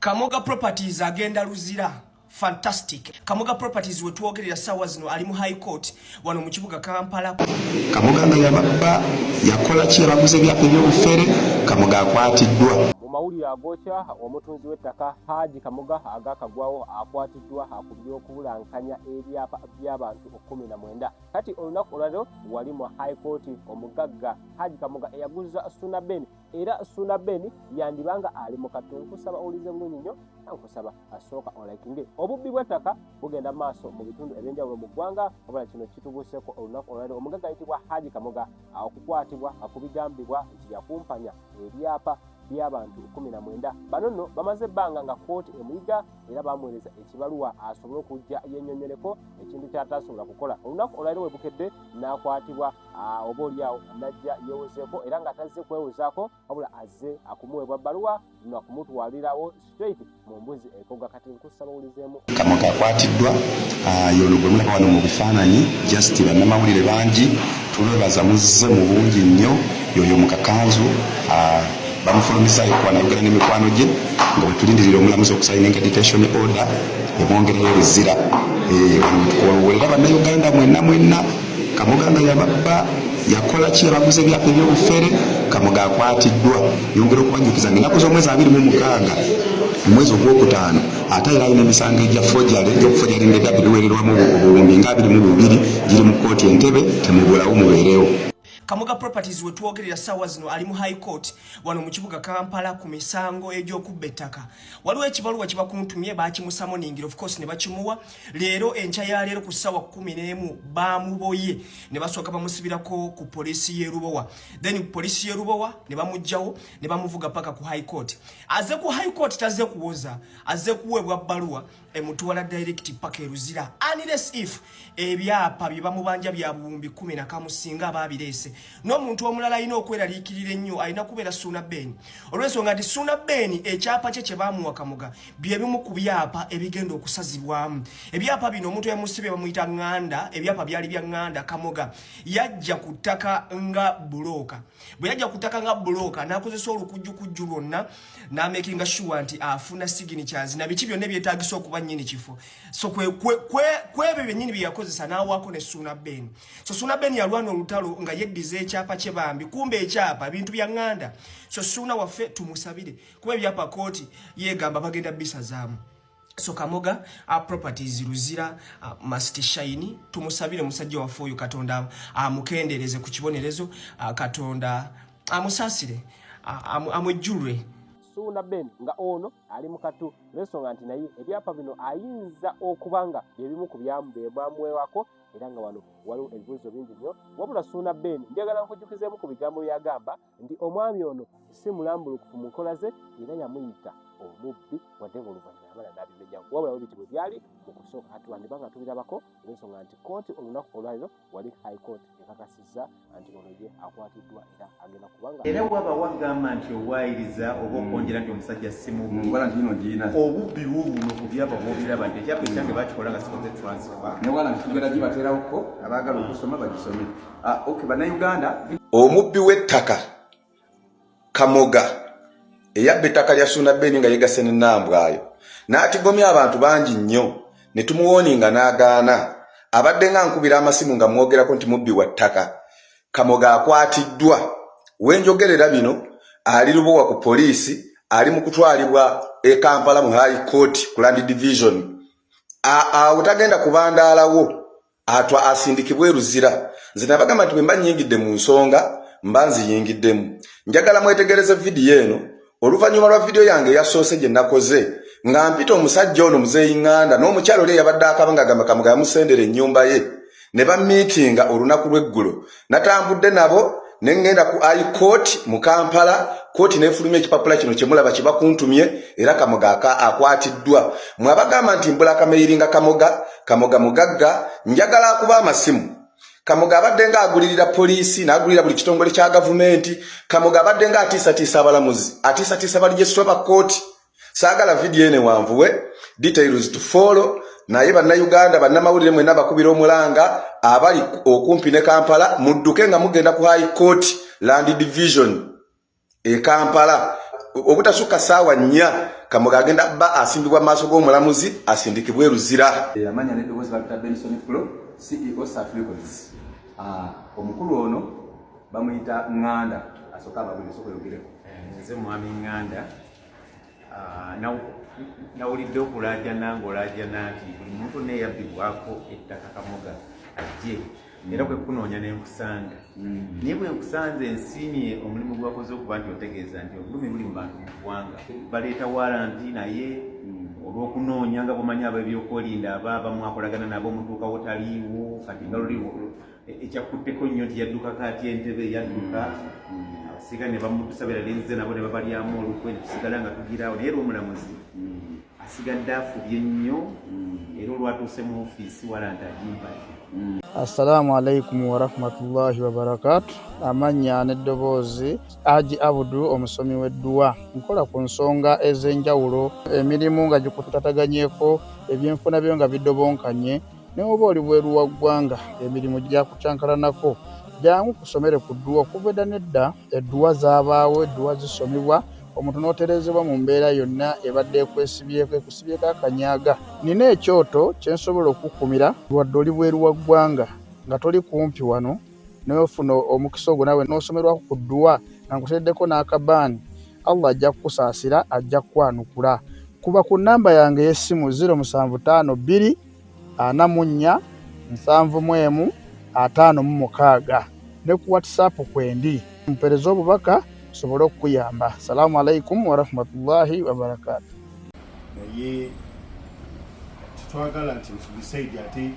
Kamoga Properties agenda Luzira. Fantastic. Kamoga Properties wetwogerera ssaawa zino ali mu High Court wano mu kibuga Kampala. Kamoga nga yababba, yakola ki, yabaguza ebyapa eby'obufere. Kamoga akwatiddwa. Mu mawulire agookya, omutunzi w'ettaka Haji Kamoga agakagwawo akwatiddwa ku by'okubulankanya ebyapa by'abantu 19. Kati olunaku olwaliro wali mu High Court, omugagga Haji Kamoga eyaguza Suna Ben, era Suna Ben yandibanga ali mu kattu. Nkusaba owulize bulungi nnyo, nkusaba asooka olikinge. Obubbi bw'ettaka bugenda maaso mu bitundu ebyenjawulo mu ggwanga, wabula kino kitubuuseeko olunaku olwaliro, omugagga ayitibwa Haji Kamoga okukwatibwa ku bigambibwa nti yakumpanya ebyapa by'abantu 19. Bano nno bamaze ebbanga nga kkooti emuyiga, era bamuweereza ekibaluwa asobole okujja yennyonnyoleko, ekintu ky'ataasobola kukola. Olunaku olwaliro we bukedde n'akwatibwa, oba oliawo najja yeewozeeko, era nga tazze kwewozaako, wabula azze akumuweebwa bbaluwa nakumutwalirawo straight mu mbuzi ekoga. Kati nkusaba owulizeemu. Kamoga akwatiddwa, yono gwe mulaba wano mu bifaananyi. Just bannamawulire bangi tubebaza, muzze mu bungi nnyo. Yoyo mu kakanzu, bamufulumizaayo kwanayogera n'emikwano gye nga bwe tulindirira omulamuzi okusayininga detention order emwongereyo Luzira. Wano wetukolowolera bannayuganda mwenna mwenna. Kamoga nga yababba, yakola ki, yabaguza ebyapa ebyobufere. Kamoga akwatiddwa. Nyongera okubajjukiza nga ennaku z'omwezi 26 omwezi ogwokutaano ate era alina emisango egya forgery, egyokuforgeringa ebyapa ebiwererwamu obuwumbi nga 22, giri mu kkooti Entebe. Temubulawo, mubeerewo. Kamoga Properties wetwogerera ssaawa zino ali mu High Court wano mu kibuga Kampala ku misango egy'okubba ettaka. Waliwo ekibaluwa kibakuntumye, bakimusamoningira, of course ne bakimuwa leero. Enkya ya leero ku ssaawa 11 bamuboye ne basooka bamusibirako ku poliisi y'e Lubowa, then poliisi y'e Lubowa ne bamuggyawo ne bamuvuga paka ku High Court. Aze ku High Court tazze kuwoza, azze kuweebwa bbaluwa emutwala direct paka Eruzira, unless if ebyapa bye bamubanja bya buwumbi 11 singa aba abireese. N'omuntu omulala alina okweraliikirira ennyo alina kubeera Suuna Ben, olw'ensonga nti Suuna Ben ekyapa kye kye baamuwa Kamoga bye bimu ku byapa ebigenda okusazibwamu. Ebyapa bino, omuntu eyamusibye bamuyita Ŋŋanda. Ebyapa byali bya Ŋŋanda. Kamoga yajja ku ttaka nga bulooka. Bwe yajja ku ttaka nga bulooka, n'akozesa olukujjukujju lwonna n'amakinga sure nti afuna signatures na biki byonna ebyetaagisa okuba nnyini kifo. So kwebyo byennyini bye yakozesa n'awaako ne Suuna Ben. So Suuna Ben yalwana olutalo nga yeddiza ekyapa kye bambi, kumbe ekyapa bintu bya Ŋŋanda. So Suuna waffe tumusabire, kuba ebyapa kooti yeegamba bagenda bisazaamu. So Kamoga Properties Luzira must shine. Tumusabire musajja waffe oyo, Katonda amukendeereze ku kibonerezo, Katonda amusaasire, amwejjulwe. Suuna Ben nga ono ali mu kattu lw'ensonga nti naye ebyapa bino ayinza okuba nga byebimu ku byamuwewako, era nga wano waliwo ebibuuzo bingi nnyo. Wabula Suuna Ben, njagala nkujjukizeemu ku bigambo byagamba nti omwami ono si mulambulukufu mu nkola ze, era yamuyita omubbi, wadde nga oluvannyuma yamala n'abimenyawo. Wabula bwe biti bwe byali mu kusooka, kati wandiba nga tubirabako olw'ensonga nti kkooti olunaku olwaliro wali High Court ekakasizza nti ono ye akwatiddwa era agenda kubanga Era waba wagamba nti owaayiriza oba okwongera nti omusajja si mubbi, Wala nti ino giina. Obubbi bubuno ku byapa bwobiraba nti ekyapa ekyange bakikola nga sikoze transfer. Ne wala nti tugenda gibateerawoko, abaagala okusoma bagisome. Ah, okay, bannayuganda. Omubbi w'ettaka Kamoga eyabba ettaka lya Suuna Beni nga yegasse ne Nambwayo n'atigomya abantu bangi nnyo ne tumuwooninga n'agaana, abadde nga nkubira amasimu nga mwogerako nti mubbi wa ttaka. Kamoga akwatiddwa. Wenjogerera bino ali Lubowa ku poliisi, ali mu kutwalibwa e Kampala mu High Court ku Land Division. Awo tagenda kubandaalawo, atwa asindikibwe Luzira. Nze nabagamba nti bwe mba nnyingidde mu nsonga, mba nziyingiddemu. Njagala mwetegereze vidiyo eno. Oluvannyuma lwa vidiyo yange eyasoose gye nakoze nga mpita omusajja ono Muzeeyi Ŋŋanda n'omukyalo oli eyabadde akaba ng'agamba Kamoga yamusendera ennyumba ye ne bamiitinga olunaku lw'eggulo, natambudde nabo ne ŋŋenda ku High Court mu Kampala. Kooti n'efulumya ekipapula kino kye mulaba kye bakuntumye, era Kamoga akwatiddwa. Mwe abagamba nti mbula kameyiringa Kamoga, Kamoga mugagga, njagala akuba amasimu. Kamoga abadde nga agulirira poliisi n'agulirira buli kitongole kya gavumenti. Kamoga abadde nga atiisatiisa abalamuzi, atiisatiisa balijesitwa ba kkooti. Saagala vidiyo eno ewanvuwe, details to follow. Naye bannayuganda, bannamawulire mwenna, bakubira omulanga abali okumpi ne Kampala, mudduke nga mugenda ku High Court Land Division e Kampala. Obutasukka saawa 4 Kamoga agenda bba asimbibwa maaso g'omulamuzi asindikibwe Luzira. Amanya n'eddoboozi bapita Benson Flo, CEO Safi Records. Omukulu ono bamuyita Nganda, asooka ababulire, sooka oyogereko. Nze mwami Nganda. Nawulidde okulaajana ng'olaajana nti buli muntu neeyabbibwako ettaka Kamoga ajje, era kwe kunoonya ne nkusanga. Naye bwe nkusanze, nsiimye omulimu gwakoze okuba nti otegeeza nti obulumi buli mu bantu mu ggwanga, baleeta warrant, naye olw'okunoonya nga bwomanyi ab'ebyokwerinda aba abamu akolagana nabo, omutuukawo taliiwo. Kati nga luli ekyakutteko nnyo nti yaddukako atya entebe, yadduka, abasirikale ne bamutusabira nenze nabo ne babalyamu olukwe, ne tusigala nga tugiraawo. Naye era omulamuzi asigadde afubye nnyo, era olwatuuse mu ofiisi warrant agimpadde. Assalamu alaikum warahmatullahi wabarakatu. Amannya n'eddoboozi Haji Abudu, omusomi w'edduwa. Nkola ku nsonga ez'enjawulo, emirimu nga gikutataganyeko, ebyenfuna byo nga bidobonkanye, ne oba oli bweru wa ggwanga, emirimu gyakukyankalanako, jangu kusomere ku dduwa. Okuva edda nedda edduwa zaabaawo, edduwa zisomebwa omuntu n'otereezebwa mu mbeera yonna ebadde ekwesibyeko, ekusibyeko akanyaga. Nina ekyoto kye nsobola okukumira wadde oli bweru wa ggwanga nga toli kumpi wano, n'ofuna omukisa ogwo naawe n'osomerwako ku dduwa nga nkuteereddeko n'akabaani. Allah ajja kukusaasira, ajja kukwanukula. Kuba ku nnamba yange ey'essimu 0752 44 71 56 ne ku WhatsApp kwendi, mpeereze obubaka nsobole okukuyamba. Salaamu alaikum warahmatullahi wabarakatu. Naye tetwagala nti bisaidi ate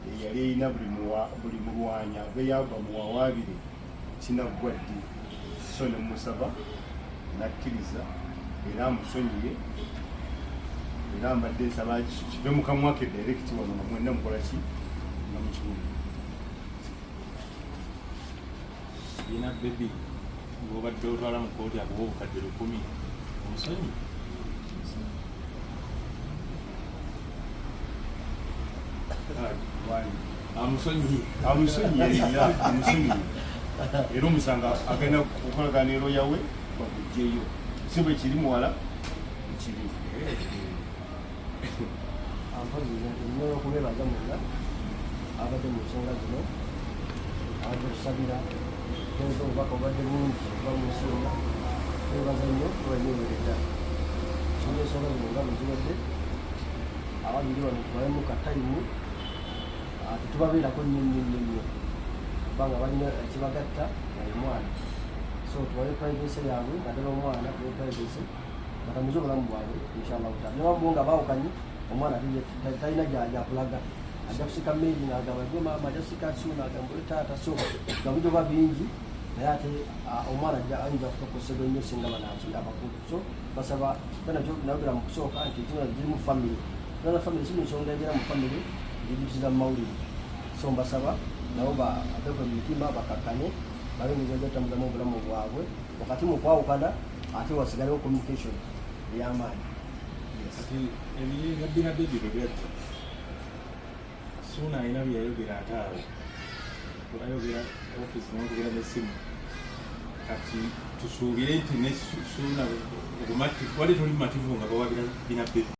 eyali erina buli mulwanyi aveyo bamuwawaabire, kinaggwa ddi? So ne musaba nakkiriza era amusonyiye, era mbadde nsaba kive mu kamwa ke direct wano nga mwenna mukola ki, nga mukiwulira. Bina Baby ng'obadde otwala mu kooti akuwa obukadde 1000, omusonyi? Amusonyi. Amusonyiye, era amusonyiye, era omusango agenda kukolagana ne lawyer we bagugyeyo. Si bwe kiri muwala? Kiri. Mpozi nina okubeebaza mwenna abadde mu nsonga zino, abadde tusabira tuweereza obubaka obubadde bungi okuva mu nsi yonna. Twebaza nnyo, twebanyeweredda nsonga ensonga zino nga bwe zibadde. Ababiri wano tubalemu ka time, tetubabeerako nnyo nnyo nnyo nnyo kubanga balina ekibagatta naye mwana, so tubawe privacy yaabwe, naddala omwana tubawe privacy batambuze obulamu bwabwe inshallah taala. Newambo nga baawukanye, omwana talina gyakulaga, ajja kusika meeri ng'agamba gwe maama, ajja kusika suuna agamba gwe taata, so nga bijoba bingi, naye ate omwana ayinza kutokosebwa ennyo singa banaki abakulu. So basaba nayogera mu kusooka nti zino ziri mu family, zona family, si mu nsonga ebeera mu family gijjukiza mu mawulire. So mbasaba nabo babeeko mu mitima, bakakkane, babe engeri gyotambuzamu obulamu bwabwe wakati mu kwawukana, ate wasigalewo communication ey'amaanyi. Kati ebya Bina Baby bwe byajja, Suuna alina bye yayogera, ate awo ayogera office namukubira n'essimu. Kati tusuubire nti ne Suuna obumativu wali toli mumativu nga bawabira Bina Baby?